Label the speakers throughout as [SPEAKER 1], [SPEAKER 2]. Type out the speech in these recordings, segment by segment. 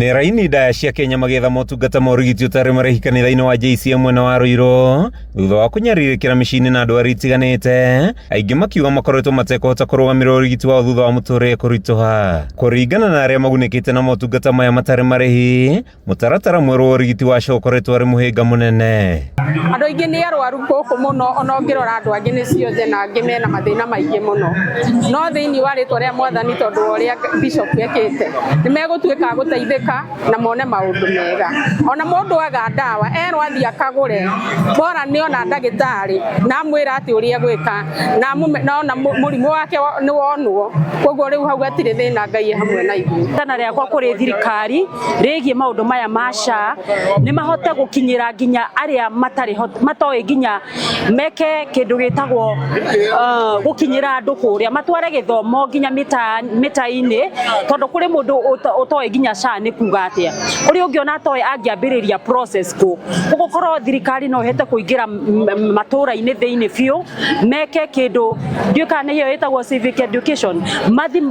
[SPEAKER 1] Nĩ raini ndaya cia Kenya magĩetha motungata ma ũrigiti ũtarĩ marĩhi kanitha-inĩ wa JCM mwena wa Ruiru thutha wa kũnyarirĩkĩra mĩciĩ-inĩ na ndwari itiganĩte, aingĩ makiuga makoretwo matekũhota kũrũgamĩrĩra ũrigiti wao thutha wa mũtũrĩre kũritũha. Kũringana na arĩa magunĩkĩte na motungata maya matarĩ marĩhi, mũtaratara mwerũ wa ũrigiti wa SHA ũkoretwo arĩ mũhĩnga mũnene.
[SPEAKER 2] Andũ aingĩ nĩ arwaru gũkũ mũno, ona ũngĩrora andũ angĩ nĩ cionje na angĩ mena mathĩna maingĩ mũno. No thĩinĩ wa rĩtwa rĩa Mwathani, tondũ wa ũrĩa bishop ekĩte, nĩ megũtuĩka a gũteithĩka na mone maũndũ mega. Ona mũndũ aga ndawa, erwo athiĩ akagũre, bora nĩ ona ndagĩtarĩ na amwĩra atĩ ũrĩa egwĩka na ona mũrimũ wake nĩ wonwo. Koguo rĩu hau hatirĩ thĩna, Ngai e hamwe na ithuĩ.
[SPEAKER 3] Itana rĩakwa kũrĩ thirikari rĩgiĩ maũndũ maya ma SHA nĩ mahote gũkinyĩra nginya arĩa matarĩ matoĩ, nginya meke kĩndũ gĩtagwo gũkinyĩra andũ kũrĩa, matware gĩthomo nginya mĩta-inĩ, tondũ kũrĩ mũndũ ũtoĩ nginya SHA nĩ kuga atĩa, kũrĩ ũngĩ ona atoĩ angĩambĩrĩria process kũ. Koguo korwo thirikari no ĩhote kũingĩra matũra-inĩ thĩinĩ biũ, meke kĩndũ ndiũĩ kana nĩyo ĩtagwo civic education, mathi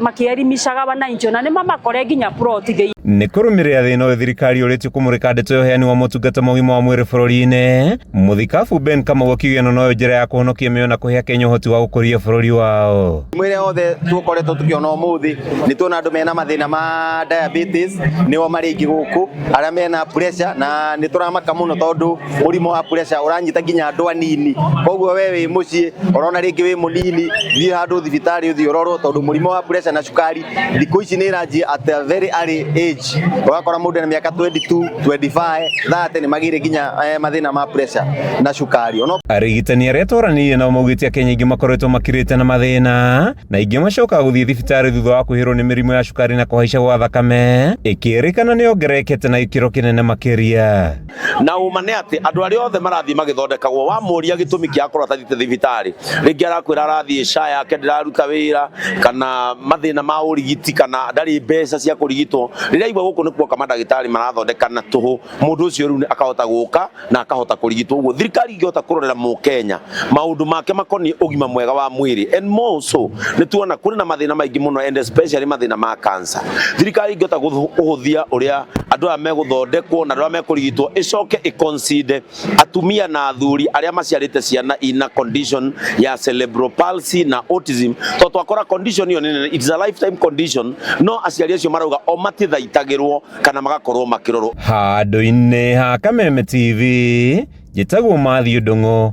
[SPEAKER 3] makĩelimishaga wananchi, ona nĩ mamakore nginya plot thĩinĩ.
[SPEAKER 1] Nĩ kũrũmĩrĩra thĩna ũyũ, thirikari ũrĩtie kũmũrĩka ndeto ya ũheani wa motungata ma ũgima wa mwĩrĩ bũrũri-inĩ. Mũthikabu Ben Kamau akiuga ĩno noyo njĩra ya kũhonokia mĩoyo na kũhe Akenya ũhoti wa gũkũria bũrũri wao.
[SPEAKER 4] Mwĩrĩ othe tũkoretwo tũkĩona ũmũthĩ, nĩ tuona andũ mena mathĩna ma diabetes nĩo marĩ aingĩ gũkũ, arĩa mena pressure, na nĩ tũramaka mũno tondũ mũrimũ wa pressure ũranyita nginya andũ anini. Koguo we wĩ mũciĩ ũrona rĩngĩ wĩ mũnini, thiĩ handũ thibitarĩ, ũthiĩ ũrorwo, tondũ mũrimũ wa pressure na cukari thikũ ici nĩ ĩranjia at a very early age. Ũgakora mũndũ ena mĩaka 22, 25, 30 nĩ magĩire nginya mathĩna ma pressure na cukari. Ona
[SPEAKER 1] Arigitani arĩa twaranĩirie nao maugĩte Akenya aingĩ makoretwo makirĩte na mathĩna, na aingĩ macokaga gũthiĩ thibitarĩ thutha wa kwĩhĩrwo nĩ mĩrimũ ya cukari na kũhaica gwa thakame ĩkĩrĩkana nĩ yongererekete na gĩkĩro kĩnene makĩria.
[SPEAKER 5] Na ũma nĩ atĩ andũ arĩa othe marathiĩ magĩthondekagwo, wamũria gĩtũmi kĩa akorwo atathiĩte thibitarĩ, rĩngĩ arakwĩra arathiĩ SHA yake ndĩraruta wĩra, kana mathĩna ma ũrigiti, kana ndarĩ mbeca cia kũrigitwo. Rĩrĩa aigua gũkũ nĩ kuoka mandagĩtarĩ marathondeka na tũhũ, mũndũ ũcio rĩu akahota gũka na akahota kũrigitwo. Ũguo thirikari ingĩhota kũrorera mũkenya maũndũ make makoniĩ ũgima mwega wa mwĩrĩ, and more so nĩ tuona kũrĩ na mathĩna maingĩ mũno, and especially mathĩna ma cancer, thirikari ingĩhota kũhũthia ũrĩa andũ aya megũthondekwo na andũ arĩa mekũrigitwo, ĩcoke ĩconsider atumia na athuri arĩa maciarĩte ciana ina condition ya cerebral palsy na autism, tondũ twakora condition ĩyo nĩ nene, it's a lifetime condition, no aciari acio marauga o matithaitagĩrwo kana magakorwo makĩrorwo.
[SPEAKER 1] Handũ-inĩ ha Kameme TV, njĩtagwo Matthew Ndung'u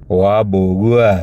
[SPEAKER 1] wa Mbũgua.